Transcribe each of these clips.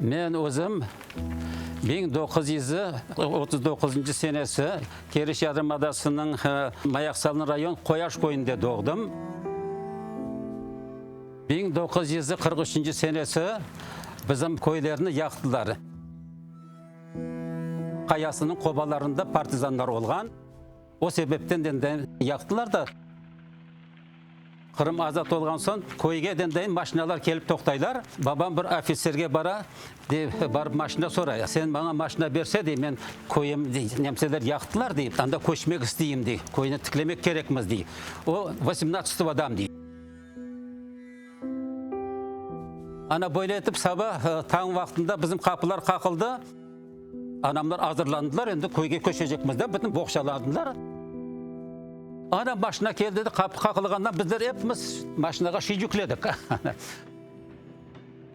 Men özüm 1939 senesi Keriç yarımadasınıñ Mayaqsalın rayon Qoyaş köyünde doğdım. 1943 senesi bizim köylerni yaqtılar. Qayasınıñ qobalarında partizanlar olğan. O sebepten de yaqtılar da. Qırım azat olğan soñ köyge dendayın maşinalar kelip toqtaylar. Babam bir ofitserge bara, dey, barıp maşina soray. Sen maña maşina berse, dey, men köyüm, dey, nemseler yaqtılar, dey, anda köçmek isteyim, dey, köyni tiklemek kerekmiz, dey. O, vosemnadtsatogo dam, dey. Ana böyle etip saba tañ vaqtında bizim qapılar qaqıldı. Anamlar azırlandılar, endi köyge köçecekmiz dep, bütün boğçalandılar. Ana maşina keldi dedi, qapı qaqılğandan bizler epimiz maşinağa şiy yükledik.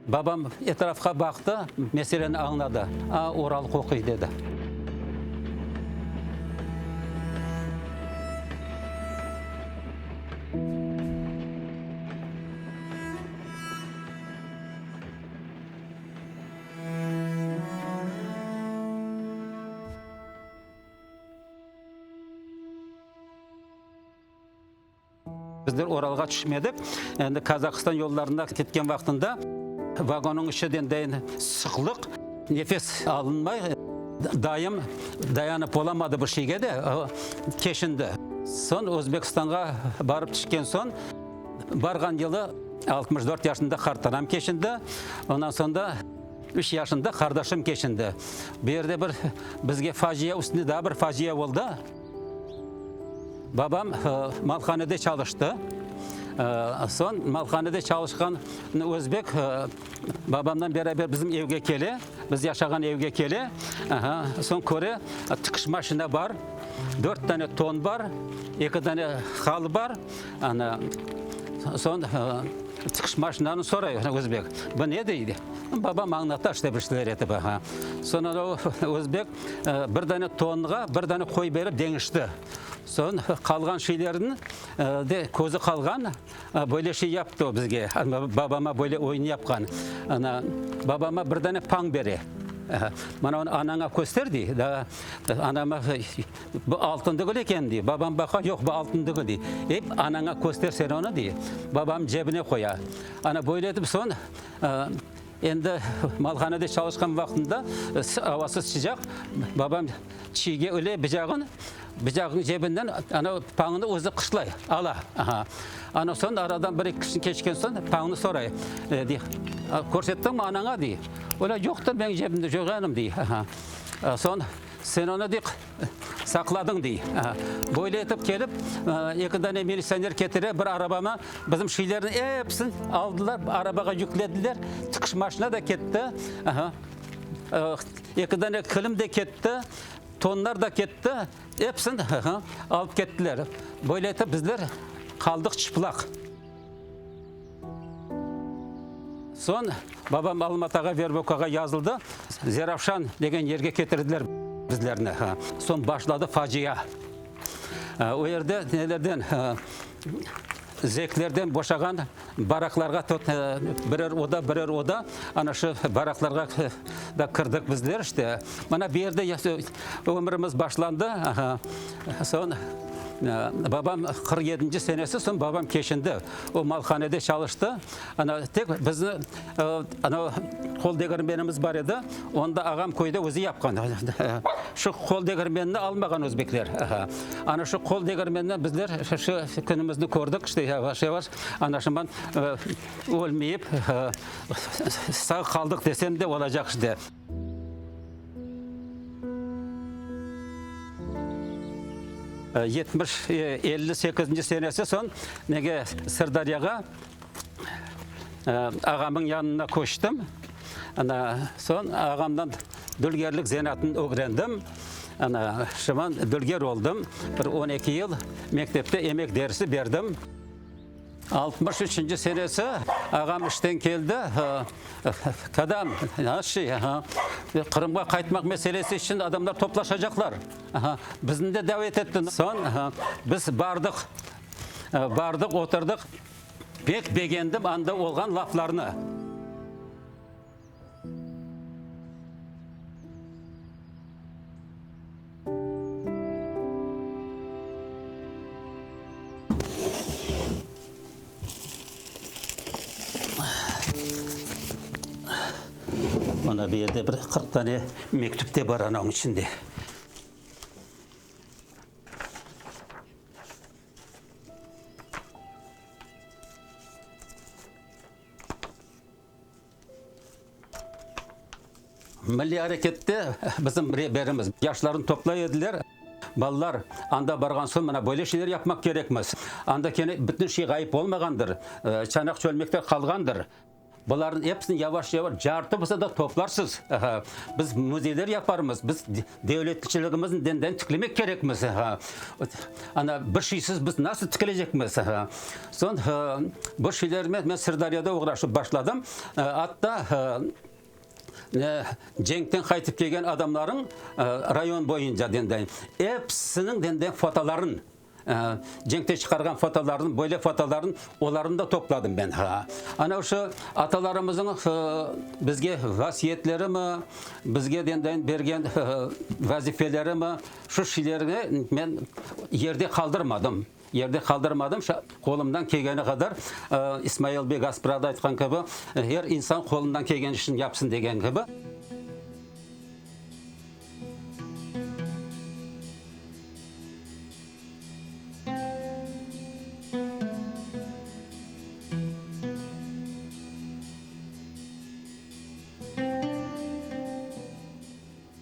Babam etrafqa baqtı, meseleni añladı. A, Oral qoquy, dedi. Bizler Oralğa tüşmedik. Endi Kazahstan yollarında ketken vaqtında vagonnıñ içi dendeyin sıqlıq, nefes alınmay. Dayım dayanıp olamadı bir şeyge de, keçindi. Soñ Özbekistanğa barıp tüşken soñ, barğan yılı 64 yaşında qartanam keçindi. Ondan soñ da üç yaşında qardaşım keçindi. Bu yerde bir bizge facia üstüne daa bir facia oldı. Babam malhanede çalıştı. Soñ malhanede çalışqan özbek babamdan beraber bizim evge kele, biz yaşağan evge kele. Soñ köre, tikiş maşina bar, dört tane ton bar, eki tane halı bar. Ana, soñ tikiş maşinanı soray özbek, bu ne dey. Babam añlata işte bir şeyler etip. Soñ o özbek Bir dane tonğa bir dane qoy berip deñişti. Soñ qalğan şeylerni de közü qalğan, böyle şey yaptı o bizge. Babama böyle oyun yapqan. Ana, babama bir dane pañ bere. Mana onı anaña köster dey. Da, anama bu altın degil eken dey. Babam baqa, yoq, bu altın degil dey. Ep anaña köster sen onı dey. Babam cebine qoya. Ana böyle etip soñ Endi malhanede çalışqan vaqtımda avası sıcaq, babam çiyge ile bıcağın, bıcağınıñ cebinden ana pañnı özü qışlay, ala. Ana soñ aradan bir-eki kün keçken soñ pañnı soray, dey, körsettiñmi anaña, dey. Ola, yoqtır menim cebimde, coyğanım, dey. Soñ sen onı, dey, Saqladıñ, dey. Böyle etip kelip, eki dane militsioner ketire bir arabama, bizim şeylerni episini aldılar, arabağa yüklediler, tikiş maşina da ketti, eki dane kilim de ketti, tonlar da ketti, episini alıp kettiler. Böyle etip bizler qaldıq çıplaq. Soñ babam Almatağa verbokağa yazıldı, Zeravşan degen yerge ketirdiler bizlerni. Soñ başladı facia. O yerde nelerden, zeklerden boşağan baraklarğa birer oda, birer oda, ana şu baraklarğa da kirdik bizler işte. Mana bu yerde ömrümiz başlandı. Soñ babam 47-nci senesi, soñ babam keçindi. O malhanede çalıştı. Ana, tek bizni, ana, qol degirmenimiz bar edi, onı da ağam köyde özü yapqan. Şu qol degirmenini almağan özbekler. Ana şu qol degirmeninden bizler şu künümizni kördik, işte yavaş-yavaş, ana şundan ölmeyip, sağ qaldıq desem de olacaq işte. 70, 58-nci senesi soñ nege Sırdaryağa ağamıñ yanına köçtim. Ana, soñ ağamdan dülgerlik zenaatını ögrendim. Ana, şıman dülger oldım. Bir 12 yıl mektepte emek dersi berdim. 63-nci senesi ağam işten keldi. Kadam, şey, Qırımğa qaytmaq meselesi içün adamlar toplaşacaqlar. Bizni de davet etti. Soñ biz bardıq. Bardıq, oturdıq. Pek begendim anda olğan laflarnı. Mına bu yerde bir 40 tane mektüp de bar anavnıñ içinde. Milliy arekette bizim reberimiz yaşlarnı toplay ediler. Balalar, anda barğan soñ mına böyle şeyler yapmaq kerekmiz. Anda kene bütün şey ğayıp olmağandır, çanaq-çölmekler qalğandır. Bularnıñ episini yavaş-yavaş cartı bolsa da toplarsız. Biz müzeyler yaparmız, biz devletçiligimizni denden tiklemek kerekmiz. Ana bir şeysiz biz nasıl tiklecekmiz? Soñ bu şeylernen men Sırdaryada oğraşıp başladım. Atta cenkten qaytıp kelgen adamlarıñ rayon boyunca denden episiniñ denden fotoların Cenkte çıqarğan fotolarnı, böyle fotolarnı, olarnı da topladım ben. Ana şu atalarımızıñ bizge vasiyetlerimi, bizge denden bergen vazifelerimi, şu şeylerni men yerde qaldırmadım. Yerde qaldırmadım, şu qolumdan kelgeni qadar, İsmail bey Gasprada aytqan kibi, er insan qolundan kelgen işini yapsın degen kibi.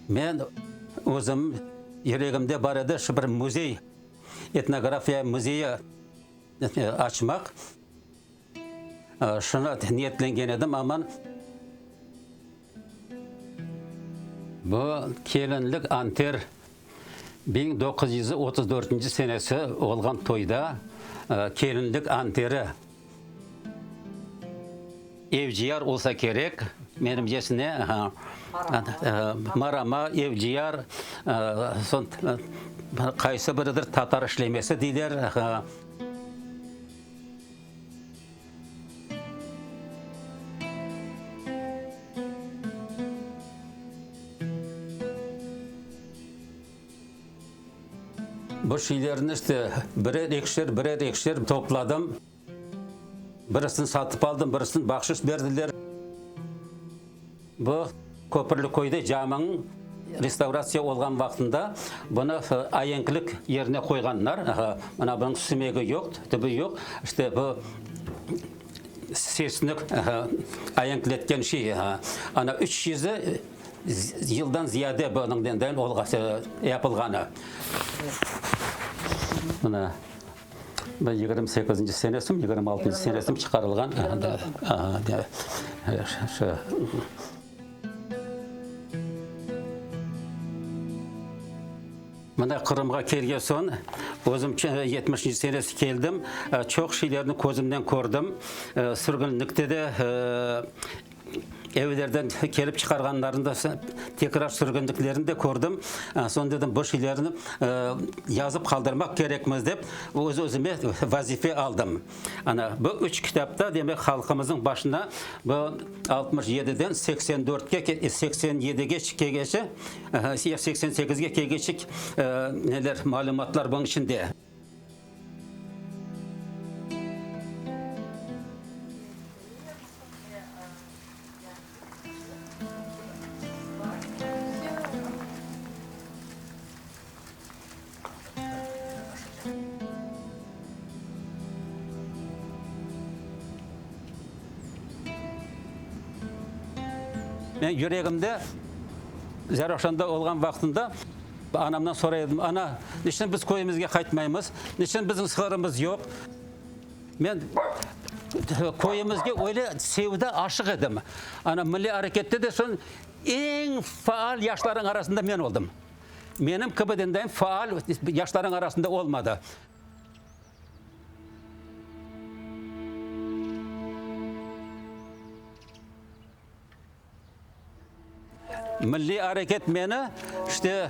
Men özüm yüregimde bar edi şu bir müzey, etnografiya müzeyi açmaq. Şuna niyetlengen edim, amma Bu kelinlik anter 1934 senesi olğan toyda kelinlik anteri evciyar olsa kerek, menimcesine, marama, evciyar, soñ qaysı biridir tatar işlemesi deyler. Bu şeylerni işte birer ekişer, birer ekişer topladım. Birisini satıp aldım, birisini bahşış berdiler. Bu Köpürliköyde caminiñ restavratsiya olğan vaqtında bunı aenklik yerine qoyğanlar. Mına bunıñ sümegi yoq, tübü yoq. İşte bu sesni aenkletken şey. Ana 300 yıldan ziyade bunıñ yapılğanı. Mına bu 28-nci senesi mi, 26-ncı senesi mi çıqarılğan. Şu. Mında Qırımğa kelgen soñ, özüm yetmişinci senesi keldim, çoq şeylerni közümnen kördim. Sürgünlikte de Evlerden kelip çıqarğanlarını da, tekrar sürgünliklerini de kördim. Soñ dedim, bu şeylerni yazıp qaldırmaq kerekmiz dep, öz-özüme vazife aldım. Ana, bu üç kitapta, demek, halqımıznıñ başına bu 67-den 84-ke, 87-ge kelgence, 88-ge kelgence neler, malümatlar bunıñ içinde. Men yüregimde Zerafşanda olğan vaqtında anamdan soray edim, Ana, niçün biz köyümizge qaytmaymız? Niçün bizim sığırımız yoq? Men köyümizge öyle sevda aşıq edim. Ana, milliy arekette de soñ eñ faal yaşlarnıñ arasında men oldım. Menim kibi dendayım faal yaşlarnıñ arasında olmadı. Milliy areket meni, işte,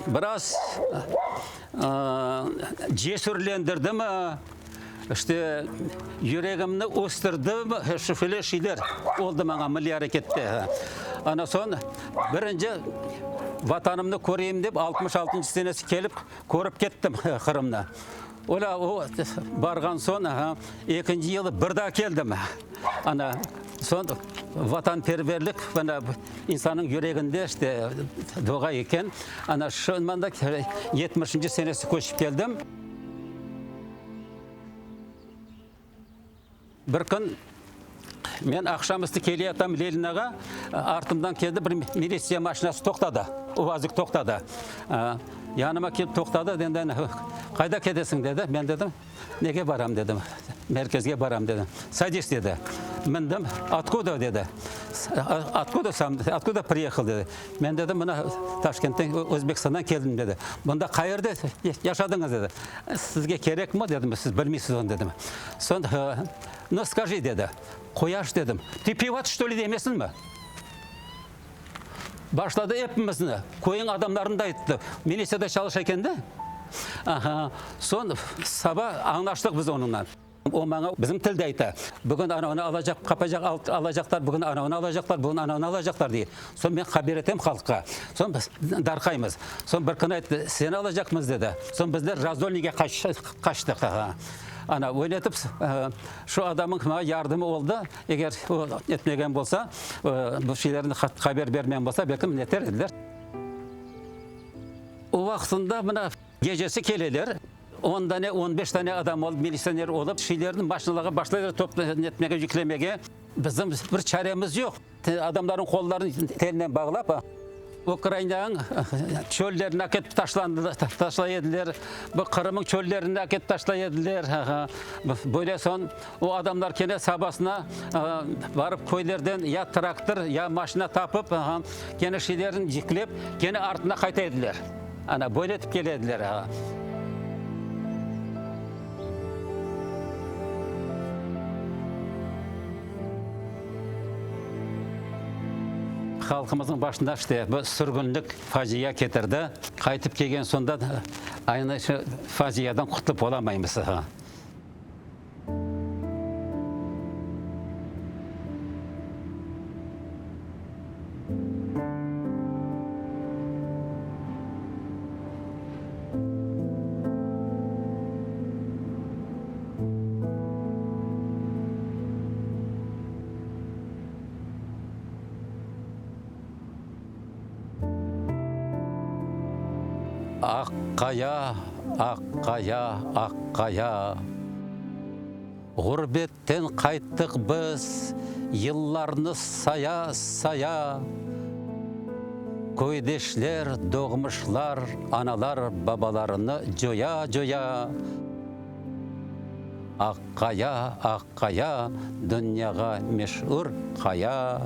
biraz cesürlendirdimi, işte, yüregimni östürdimi, şöyle şeyler oldı maña milliy arekette. Ondan soñ birinci Vatanımnı köreyim dep, 66-ncı senesi kelip, körip kettim Qırımnı. Öyle o barğan soñ, ekinci yılı bir daa keldim. Ana. Soñ vatanperverlik mına insannıñ yüreginde işte doğa eken. Ana şu mında yetmişinci senesi köçip keldim. Bir kün men aqşam üstü keleyatam Leninağa, artımdan keldi bir militsiya maşinası toqtadı, UAZik toqtadı. Yanıma kelip toqtadı, menden qayda ketesiñ dedi, men dedim, nege baram dedim, merkezge baram dedim. Sadis dedi, mindim, otkuda dedi, otkuda sam, otkuda priyehal dedi. Men dedim, mına Taşkentten, Özbekistandan keldim dedi. Bunda qayerde yaşadıñız dedi. Sizge kerekmi dedim, siz bilmeysiz onı dedim. Soñ, nu skaji dedi. Quyaş dedim. Tı pivat çto li demesinmi? Başladı epimizni, köyüñ adamlarını da ayttı. Militsiyada çalışa eken de. Aha, soñ saba añlaştıq biz onıñla. O maña bizim tilde ayta, Bugün anavını alacaq, qapacaq, alacaqlar, bugün anavını alacaqlar, bugün anavını alacaqlar, dey. Soñ men haber etem halqqa. Soñ biz darqaymız. Soñ bir kün ayttı, Seni alacaqmız, dedi. Soñ bizler Razdolniyge qaçtıq. Ana, öyle etip, şu adamıñ maña yardımı oldı. Eger o etmegen bolsa, bu şeylerni haber bermegen bolsa, belki neter ediler. O vaqtında mına gecesi keleler. On dane, on beş dane adam olıp, militsioner olıp, şeylerni maşinalarğa başlaylar top netmege, yüklemege. Bizim bir çaremiz yoq. Adamlarnıñ qollarını telnen bağlap, Ukrainanıñ çöllerine aketip taşlandı, taşlay ediler. Bu Qırımıñ çöllerine aketip taşlay ediler. Böyle soñ o adamlar kene sabasına barıp köylerden ya traktor, ya maşina tapıp, kene şeylerini yüklep, kene artına qayta ediler. Ana, böyle etip kele ediler. Halqımıznıñ başında işte bu sürgünlik facia ketirdi. Qaytıp kelgen soñ da aynı şu faciadan qurtulıp olamaymız. Aq qaya, aq qaya, aq qaya, Ğurbetten qayttıq biz, yıllarnı saya-saya. Köydeşler, doğmuşlar, analar, babalarını coya-coya. Aq qaya, aq qaya, dünyağa meşur qaya.